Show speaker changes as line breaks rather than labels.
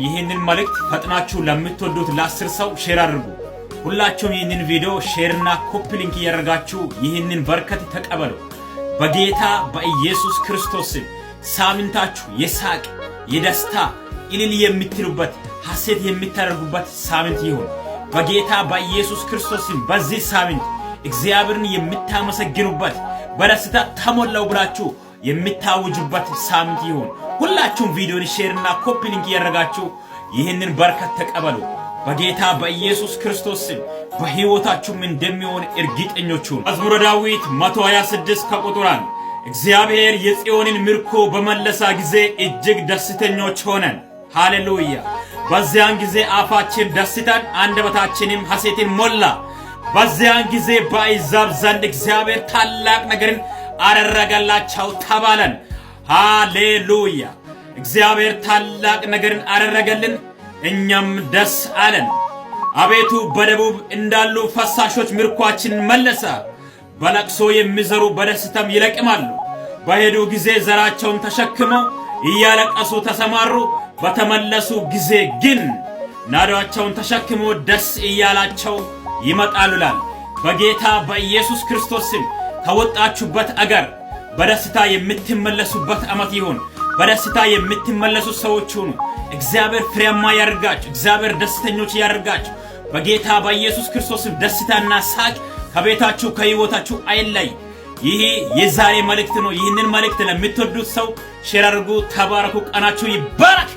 ይህንን መልእክት ፈጥናችሁ ለምትወዱት ለ10 ሰው share አድርጉ። ሁላችሁም ይህንን ቪዲዮ share ና copy link እያደረጋችሁ ይህንን በረከት ተቀበሉ። በጌታ በኢየሱስ ክርስቶስ ስም ሳምንታችሁ የሳቅ፣ የደስታ፣ እልል የምትሉበት፣ ሐሴት የምታደርጉበት ሳምንት ይሁን። በጌታ በኢየሱስ ክርስቶስ ስም በዚህ ሳምንት እግዚአብሔርን የምታመሰግኑበት፣ በደስታ ተሞላው ብላችሁ የምታውጁበት ሳምንት ይሁን። ሁላችሁም ቪዲዮን share ና copy link እያደረጋችሁ ይህንን በረከት ተቀበሉ። በጌታ በኢየሱስ ክርስቶስ ስም በሕይወታችሁም እንደሚሆን እርግጠኞች ሁኑ። መዝሙረ ዳዊት 126 ከቁጥር 1፣ እግዚአብሔር የጽዮንን ምርኮ በመለሰ ጊዜ እጅግ ደስተኞች ሆነን። ሃሌሉያ! በዚያን ጊዜ አፋችን ደስታን አንደበታችንም ሐሴትን ሞላ። በዚያን ጊዜ በአሕዛብ ዘንድ እግዚአብሔር ታላቅ ነገርን አደረገላቸው ተባለን። ሃሌሉያ! እግዚአብሔር ታላቅ ነገርን አደረገልን፣ እኛም ደስ አለን። አቤቱ፣ በደቡብ እንዳሉ ፈሳሾች ምርኳችንን መለሰ። በለቅሶ የሚዘሩ በደስታም ይለቅማሉ። በሄዱ ጊዜ ዘራቸውን ተሸክመው እያለቀሱ ተሰማሩ። በተመለሱ ጊዜ ግን ናዷቸውን ተሸክመው ደስ እያላቸው ይመጣሉ ይላል። በጌታ በኢየሱስ ክርስቶስ ስም ከወጣችሁበት አገር በደስታ የምትመለሱበት ዓመት ይሁን። በደስታ የምትመለሱ ሰዎች ሁኑ። እግዚአብሔር ፍሬያማ ያደርጋችሁ። እግዚአብሔር ደስተኞች ያደርጋችሁ። በጌታ በኢየሱስ ክርስቶስ ስም ደስታና ሳቅ ከቤታችሁ ከሕይወታችሁ አይለይ። ይህ የዛሬ መልእክት ነው። ይህንን መልእክት ለምትወዱት ሰው share አድርጉ። ተባረኩ። ቀናችሁ ይባረክ።